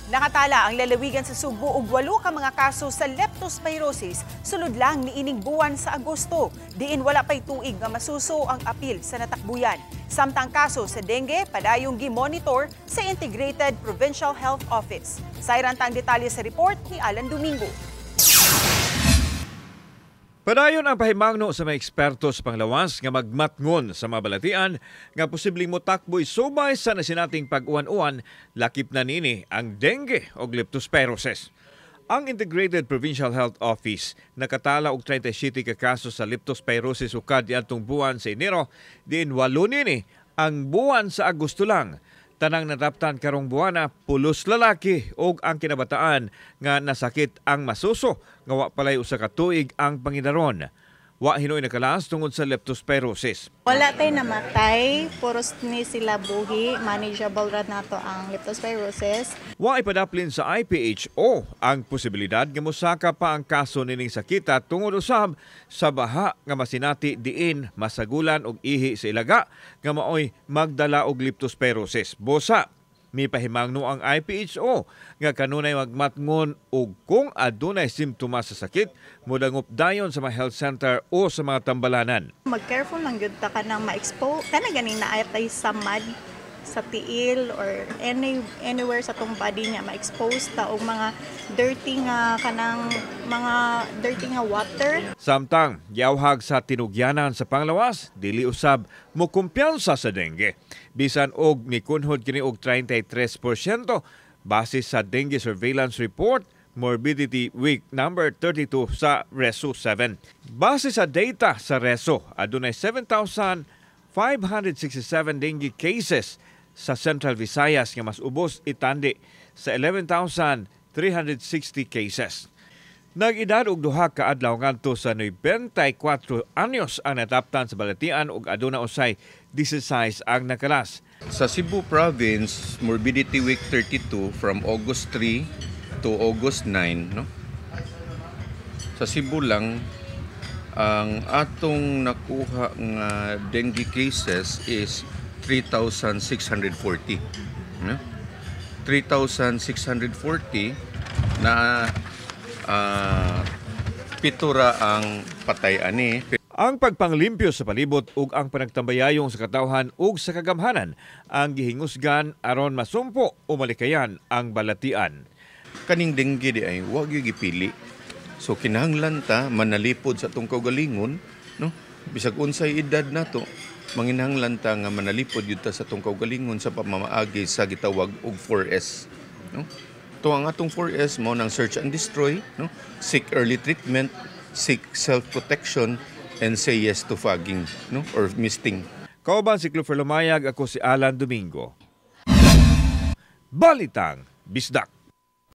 Nakatala ang lalawigan sa Sugbo og 8 ka mga kaso sa leptospirosis sulod lang niining buwan sa Agosto. Diin wala pay tuig nga masuso ang apil sa natakbuyan. Samtang kaso sa dengue padayong gi-monitor sa Integrated Provincial Health Office. Sayran ta ang detalye sa report ni Alan Domingo. Padayon ang pahimangno sa mga eksperto sa panglawas nga magmatngon sa mga balatian nga posibleng motakboy subay sa nasinating pag-uwan-uwan, lakip na nini ang dengue o leptospirosis. Ang Integrated Provincial Health Office nakatala og 37 ka kaso sa leptospirosis ukad niadtong buwan sa Enero, diin 8 nini ang buwan sa Agosto lang. Tanang nataptan karong buwana pulos lalaki og ang kinabataan nga nasakit ang masuso nga wa palay usa ka tuig ang pangidaron. Wa hinuoy nakalas tungod sa leptospirosis. Wala tay namatay, puros ni sila buhi, manageable ra nato ang leptospirosis. Wa ipadaplin sa IPHO ang posibilidad nga mosaka pa ang kaso nining sakita tungod usab sa baha nga masinati diin masagulan og ihi sa ilaga nga maoy magdala og leptospirosis. Busa mipahimangno ang IPHO nga kanunay magmatngon og kung adunay simptomas sa sakit, modangop dayon sa mga health center o sa mga tambalanan. Mag-careful lang gyud ta kanang ma-expose kana ganing naay tay samad sa tiil or anywhere sa tong body niya, ma-expose ta og mga dirty nga kanang mga dirty nga water. Samtang giawhag sa tinugyanan sa panglawas, dili usab mokumpiyansa sa dengue. Bisan og mikunhod kini og 33% base sa Dengue Surveillance Report Morbidity Week number 32 sa RESO 7. Base sa data sa RESO, adunay 7,567 dengue cases sa Central Visayas nga mas ubos itandi sa 11,360 cases. Nag-edad og 2 ka adlaw ngadto sa 94 anyos ang nataptan sa balatian ug aduna usay 16 ang nakalas. Sa Cebu Province, Morbidity Week 32 from August 3 to August 9, no? Sa Cebu lang, ang atong nakuha nga dengue cases is 3,640. No? 3,640 na 7 ra ang patay ani. Ang pagpanglimpyo sa palibot ug ang panagtambayayong sa katawhan ug sa kagamhanan ang gihingusgan aron masumpo o malikayan ang balatian. Kaning dengue di ay wa gyud gipili. So kinahanglan ta manalipod sa atong kaugalingon, no? Bisag unsay edad nato, manginahanglan ta nga manalipod gyud ta sa atong kaugalingon sa pamamaagi sa gitawag og 4S, no? To ang atong 4S mao nang search and destroy, no? Seek early treatment, seek self-protection and say yes to fogging, no? Or misting. Kauban si Clover Lumayag, ako si Alan Domingo. Balitang Bisdak.